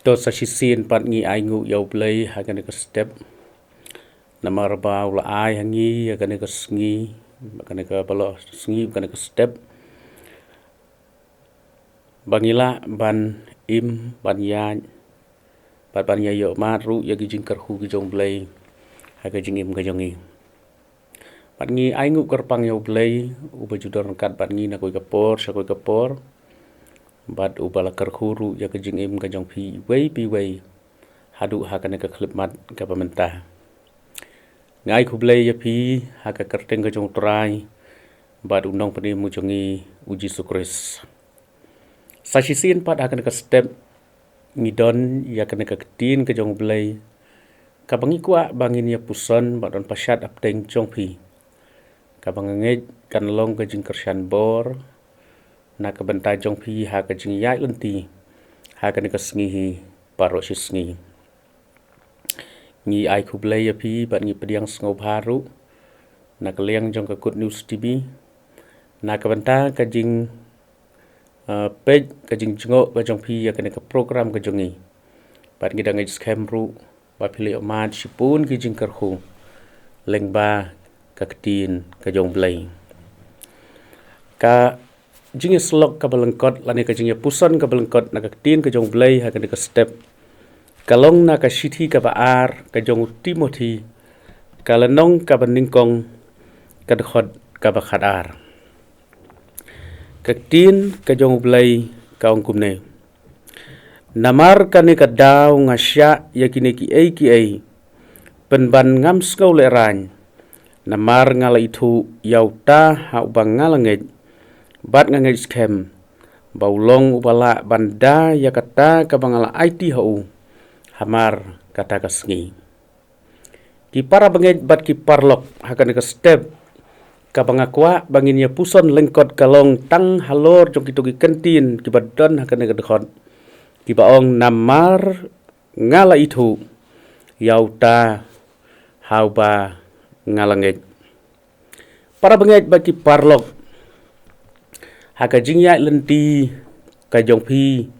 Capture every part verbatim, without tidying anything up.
To sa shisien pat ngi ai nguh ïa U Blei ha kane ka step. Namar ba u la ai ha ngi ïa kane ka sngi, kane ka bala sngi, kane ka step. Ba ngi lah ban im, ban ïaid, bad ban ïa ïoh mad ruh ïa ki jingkyrkhu ki jong U Blei ha ka jingim ka jong ngi. Bad ngi ai nguh kyrpang ïa U Blei, uba ju don ryngkat bad ngi na kawei ka por sha kawei ka por. Bad uba la kyrkhu ruh ïa ka jingim ka jong phi iwei pa iwei haduh ha kane ka khyllipmat kaba mynta. Nga ai khublei ïa phi ha ka kyrteng ka jong U Trai bad U Nongpynim u jong ngi, U Jisu Khrist. Sa shisien pat ha kane ka step ngi don ïa kane ka ktien ka jong U Blei, kaba ngi kwah ba ngin ïa puson bad don pashat hapdeng jong phi. Kaba nga ngeit kan long ka jingkyrshan bor na ka bynta jong phi ha ka jingïaid lynti ha kane ka sngi hi baroh shi sngi. Ngi ai khublei ïa phi bad ngi pdiang sngewbha ruh na ka liang jong ka Good News T V na ka bynta ka jing, uh, peit, ka jingjngoh ka jong phi ïa kane ka program ka jong ngi. Bad ngi da ngeit skhem ruh ba phi la ïoh mad shibun ki jingkyrkhu lyngba ka ktien ka jong U Blei. Ka jingïasyllok kaba lyngkot lane ka jingïapuson kaba lyngkot na ka ktien ka jong U Blei ha kane ka step ka long na ka shithi kaba ar ka jong u Timothi, ka lynnong kaba nyngkong, ka dkhot kaba khatar. Ka ktien ka jong U Blei ka ong kumne: Namar kane ka daw nga shah ïa kine kiei kiei, pynban ngam sngew lehraiñ. Namar nga la ithuh ïa uta ha uba nga la ngeit, bad nga ngeit skhem ba u long uba lah ban da ïa kata kaba nga la aiti ha u hamar kata ka sngi. Ki para bangeit bad ki paralok, ha kane ka step kaba nga kwah ba ngin ïa puson lyngkot ka long tang halor jong kito ki kyntien kiba don ha kane ka dkhot, kiba ong: Namar nga la ithuh ïa uta ha uba nga la ngeit. Para bangeit bad ki paralok, ha ka jingïaid lynti ka jong phi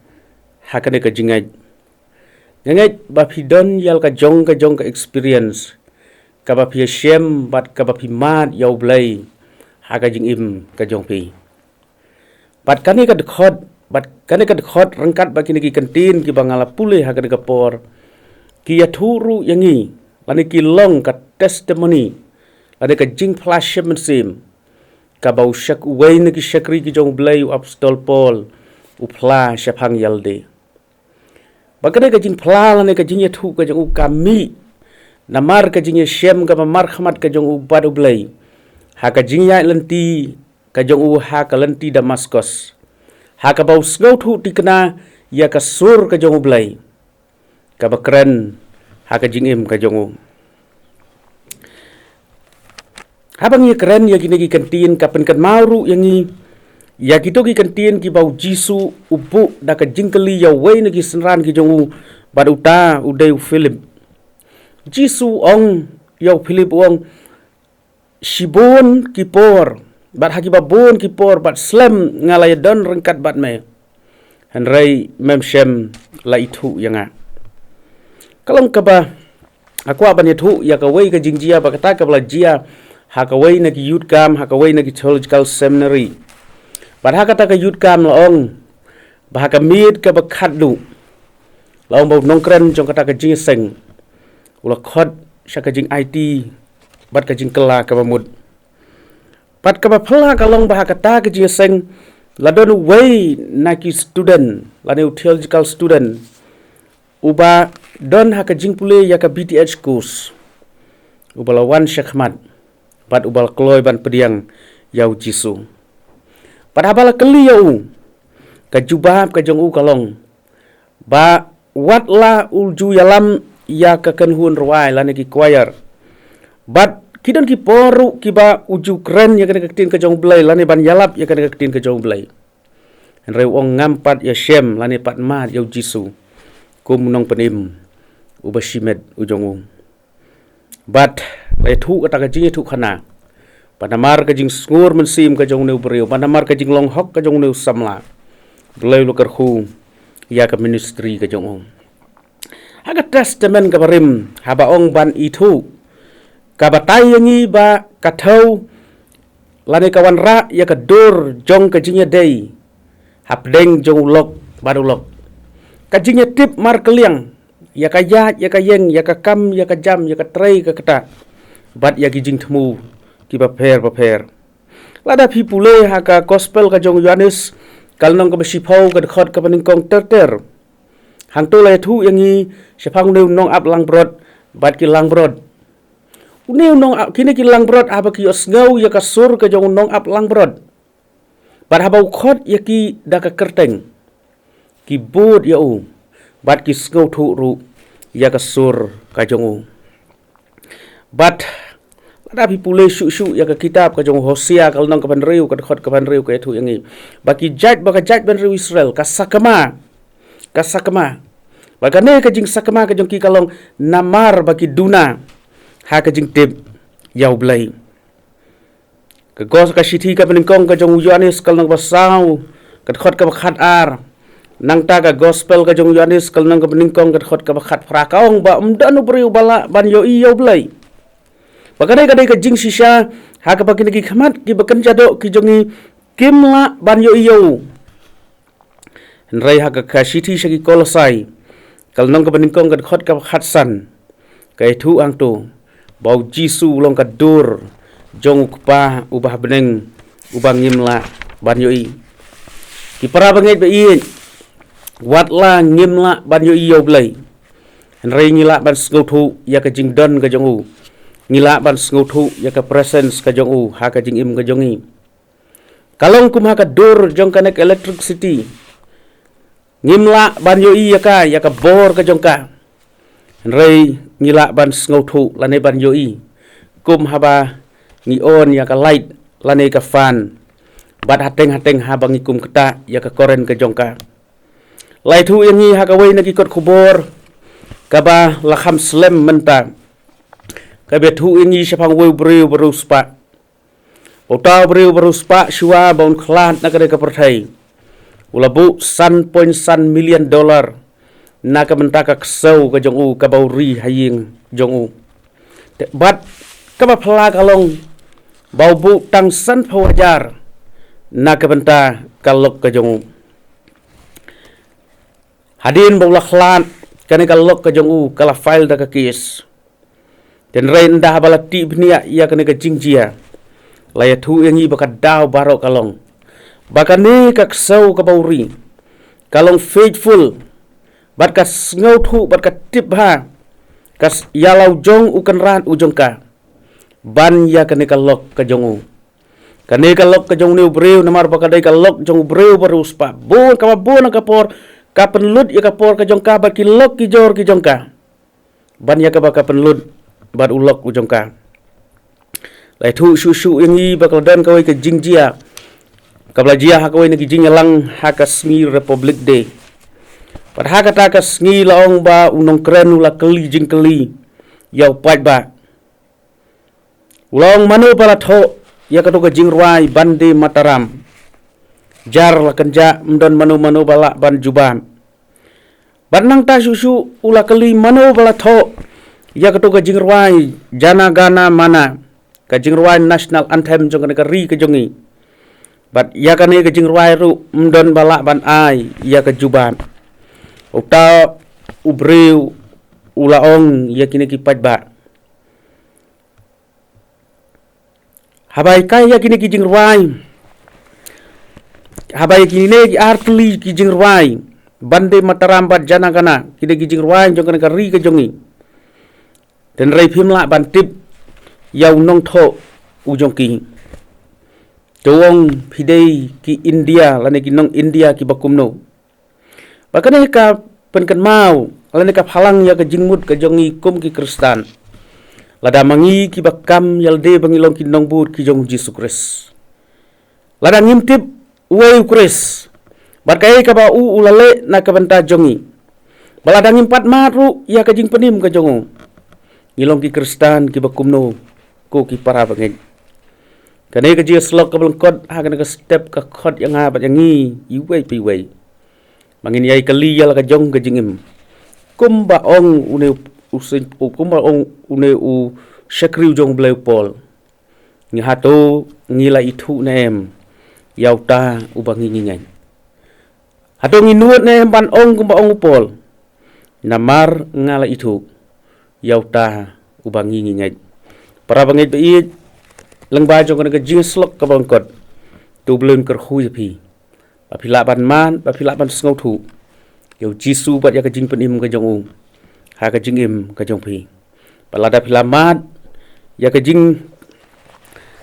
ha kane ka jingngeit, nga ngeit ba phi don ïa la ka jong ka jong ka experience kaba phi ïashem bad kaba phi mad ïa U Blei ha ka jingim ka jong phi. Bad kane ka dkhot, bad kane ka dkhot ryngkat bad kine ki kyntien kiba nga la pule ha kane ka por, ki ïathuh ruh ïa ngi lane ki long ka testimony lane ka jingphla shem mynsiem kaba u shak-, uwei na ki shakri ki jong U Blei, u Apostol Paul, u phla shaphang ïalade. Ba kane ka jingphla lane ka jingïathuh ka jong u ka mih namar ka jingïashem kaba markhmat ka jong u bad U Blei ha ka jingïaid lynti ka jong u ha ka lynti Damaskos, ha kaba u sngewthuh thikna ïa ka sur ka jong U Blei kaba kren ha ka jingim ka jong u. Haba ngi kren ïa kine ki kyntien, ka pynkynmaw ruh ïa ngi ïa kito ki kyntien kiba U Jisu u buh da ka jingkylli ïa uwei na ki synran ki jong u, bad uta u dei u Philip. Jisu u ong ïa u Philip, u ong: Shibun ki por, bad ha kiba bun ki por bad slem nga la ïadon ryngkat bad me, hynrei mem shym la ithuh ïa nga. Ka long kaba nga kwah ban ïathuh ïa kawei ka jingjia, ba kata kaba la jia ha kawei na ki youth camp, ha kawei na ki theological seminary. Bad ha kata ka youth camp la ong ba ha ka miet kaba khatduh la ong ba u nongkren jong kata ka jingïaseng u la khot sha ka jingaiti bad ka jingkylla kaba mut. Bad kaba phylla ka long ba ha kata ka jingïaseng la don uwei na ki student lane u theological student uba don ha ka jingpule ïa ka B Th course, uba la wan shakhmat bad uba la kloi ban pdiang ïa U Jisu. Bad haba la kylli ïa u, ka jubab ka jong u ka long ba wat la u ju ïalam ïa ka kynhun rwai lane ki choir, bad ki don ki por ruh kiba u ju kren ïa kane ka ktien ka jong U Blei lane ban ïalap ïa kane ka ktien ka jong U Blei. Hynrei u ong ngam pat ïashem lane pat mad ïa U Jisu kum u nongpynim uba shimet u jong u. Bad la ïathuh kata ka jingïathuhkhana ba namar ka jingsngur mynsiem ka jong une u briew, ba namar ka jinglong hok ka jong une u samla, U Blei u la kyrkhu ïa ka ministry ka jong u. Ha ka Testament ka barim, haba ong ban ithuh, ka batai ïa ngi ba ka thew lane ka wanrah ïa ka dur jong ka jingïadei hapdeng jong u lok bad u lok. Ka jingïatip markylliang ïa ka ïaid, ïa ka ïeng, ïa ka kam, ïa ka jam, ïa ka trei ka ktah, bad ïa ki jingthmu kiba pher bapher. Lada phi pule ha ka Gospel ka jong u Ïoannis, ka lynnong kaba shiphew, ka dkhot kaba nyngkong ter ter, hangto la ïathuh ïa ngi shaphang une u nongap langbrot bad ki langbrot. Une u nongap, kine ki langbrot, haba ki ïohsngew ïa ka sur ka jong u nongap langbrot, bad haba u khot ïa ki da ka kyrteng, ki bud ïa u, bad ki sngewthuh ruh ïa ka sur ka jong u. Bad lada phi pule shuh shuh ïa ka kitab ka jong u Hosea, ka lynnong kaba hynriew, ka dkhot kaba hynriew, ka ïathuh ïa ngi ba ki jait, ba ka jaitbynriew Israel ka sakma, ka sakma. Bad kane ka jingsakma ka jong ki ka long namar ba ki duna ha ka jingtip ïa U Blei. Ka gos, ka shithi kaba nyngkong ka jong u Ïoannis, ka lynnong kaba saw, ka dkhot kaba khatar. Nangta ka Gospel ka jong u Ïoannis, ka lynnong kaba nyngkong, ka dkhot kaba khatphra, ka ong ba ym don u briew ba lah ban ïohi ïa U Blei. Ba kane ka dei ka jingshisha ha kaba kine ki khmat kiba kynja doh ki jong ngi kim lah ban ïohi ïa u. Hynrei ha ka, ka shithi sha ki Kolosai, ka lynnong kaba nyngkong, ka dkhot kaba khatsan, ka ïathuh hangto ba U Jisu u long ka dur jong U Kpa uba ha bneng, uba ngim lah ban ïohi. Ki para bangeit ba ïeit, wat la ngim lah ban ïohi ïa U Blei, hynrei ngi lah ban sngewthuh ïa ka jingdon ka jong u. Ngi lah ban sngewthuh ïa ka presence ka jong u ha ka jingim ka jong ngi. Ka long kum ha ka dur jong kane ka electricity. Ngim lah ban ïohi ïa ka, ïa ka bor ka jong ka. Hynrei ngi lah ban sngewthuh lane ban ïohi kum haba ngi on ïa ka light lane ka fan, bad hateng hateng haba ngi kum ktah ïa ka current ka jong ka. La ïathuh ïa ngi ha kawei na ki kot khubor kaba la kham slem mynta, kaba ïathuh ïa ngi shaphang uwei u briew ba riewspah. Uta u briew ba riewspah, shuwa ba un khlad na kane ka pyrthei, u la buh san point san million dollar na ka bynta ka ksew ka jong u kaba u ri ha ïing jong u. Te bad kaba phylla ka long ba u buh tang sanphew hajar na ka bynta ka lok ka jong u. Hadien ba u la khlad, kane ka lok ka jong u ka la file da ka case. Hynrei ynda haba la tip bniah ïa kane ka jingjia, la ïathuh ïa ngi ba ka daw baroh ka long ba kane ka ksew kaba u ri ka long faithful, bad ka sngewthuh, bad ka tip bha ka s-, ïa la u jong u kynrad u jong ka ban ïa kane ka lok ka jong u. Kane ka lok ka jong une u briew, namar ba ka dei ka lok jong u briew ba riewspah, bun, kaba bun na ka por ka pynlut ïa ka por ka jong ka bad ki lok ki jor ki jong ka ban ïa kaba ka pynlut bad u lok u jong ka. La ïathuh shuh shuh ïa ngi ba ka la don kawei ka jingjia kaba la jia ha kawei na ki jingïalang ha ka sngi Republic Day. Bad ha kata ka sngi la ong ba u nongkren u la kylli jingkylli ïa u paidbah. U la ong, mano ba la thoh ïa kato ka jingrwai Vande Mataram? Jar la kynjah, ym don mano mano ba lah ban jubab. Bad nangta shuh shuh u la kylli, mano ba la thoh ïa kato ka jingrwai Jana Gana Mana, ka jingrwai national anthem jong kane ka ri ka jong ngi? Bad ïa kane ka jingrwai ruh ym don ba lah ban ai ïa ka jubab. Uta u briew u la ong ïa kine ki paidbah, haba ïa ka, ïa kine ki jingrwai, haba ïa kine ki artylli ki jingrwai Vande Mataram bad Jana Gana, kine ki jingrwai jong kane ka ri ka jong ngi, hynrei phim lah ban tip ïa u nongthoh u jong ki, to ong phi dei ki India lane ki nong India kiba kumno? Ba kane ka pynkynmaw lane ka phalang ïa ka jingmut ka jong ngi kum ki Khristan. Lada ma ngi kiba kam ïalade ba ngi long ki nongbud ki jong U Jisu Khrist, lada ngim tip uei U Khrist bad kaei kaba u u la leh na ka bynta jong ngi, ba lada ngim pat mad ruh ïa ka jingpynim ka jong u, ngi long ki Khristan kiba kumno, ko ki para bangeit? Kane ka jingïasyllok kaba lyngkot ha kane ka step ka khot ïa nga bad ïa ngi iwei pa iwei ba ngin ïai kylli ïa la ka jong ka jingim. Kumba ong une u seng, kumba ong une u shakri u jong u Blei u Paul. Ngi hato ngi la ithuh ne em ïa uta uba ngi ngi ngeit? Hato ngi nud ne em ban ong kumba ong u Paul, namar nga la ithuh ïa uta uba ngi ngi ngeit? Para bangeit ba ïeit, lyngba jong kane ka jingïasyllok kaba lyngkot, to U Blei un kyrkhu ïa phi ba phi lah ban mad, ba phi lah ban sngewthuh ïa u Jisu bad ïa ka jingpynim ka jong u ha ka jingim ka jong phi. Bad lada phi la mad ïa ka jing,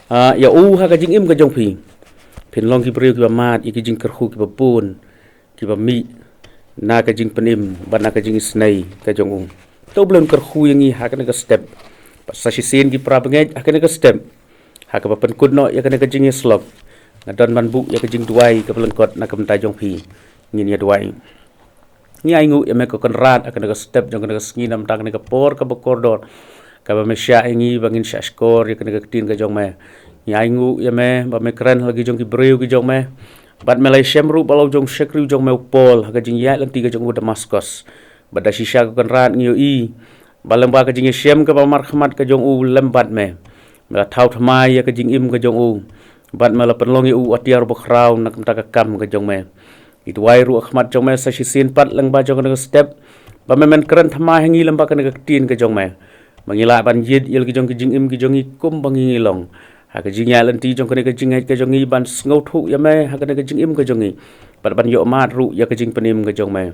ah, ïa u ha ka jingim ka jong phi, phin long ki briew kiba mad ïa ki jingkyrkhu kiba bun kiba mih na ka jingpynim bad na ka jingisynei ka jong u. To U Blei un kyrkhu ïa ngi ha kane ka step. Bad sa shisien ki para bangeit, ha kane ka step, ha kaba pynkut noh ïa kane ka jingïasyllok, nga don ban buh ïa ka jingduwai kaba lyngkot na ka bynta jong phi. Ngin ïa duwai. Ngi ainguh ïa me ko Kynrad ha kane ka step jong kane ka sngi, namar kane ka por kaba kordor kaba me shah ïa ngi ba ngin shah shkor ïa kane ka ktien ka jong me. Ngi ainguh ïa me ba me kren ha la ki jong ki briew ki jong me, bad me la ïashem ruh bad la u jong u shakri u jong me u Paul ha ka jingïaid lynti ka jong u Damaskos. Bad da shisha ko Kynrad ngi ïohi ba lyngba ka jingïashem kaba markhmat ka jong u lem bad me, me la thaw thymmai ïa ka jingim ka jong u, bad me la pynlong ïa u u atiar bakhraw na ka bynta ka kam ka jong me. Ngi duwai ruh ha khmat jong me sa shisien pat lyngba jong kane ka step ba me men kren thymmai ha ngi lyngba kane ka ktien ka jong me, ba ngi lah ban ïit ïa la ki jong ki jingim ki jong ngi kumba ngi ngi long ha ka jingïaid lynti jong kane ka jingngeit ka jong ngi, ban sngewthuh ïa me ha kane ka jingim ka jong ngi, bad ban ïohmad ruh ïa ka jingpynim ka jong me.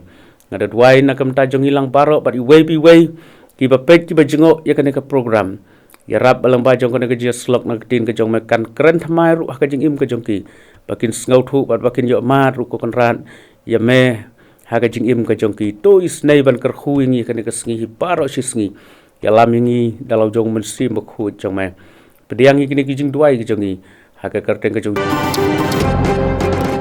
Nga da duwai na ka bynta jong ngi lang baroh bad iwei pa iwei kiba peit kiba jngoh ïa kane ka program. Ïarap ba lyngba jong kane ka jingïasyllok na ka ktien ka jong me kan kren thymmai ruh ha ka jingim ka jong ki, ba kin sngewthuh bad ba kin ïohmad ruh ko Kynrad ïa me ha ka jingim ka jong ki. To isynei ban kyrkhu ïa ngi ha kane ka sngi hi baroh shi sngi. Ïalam ïa ngi da la u jong u Mynsiem Bakhuid jong me. Pdiang ïa kine ki jingduwai ki jong ngi ha ka kyrteng ka jong ngi.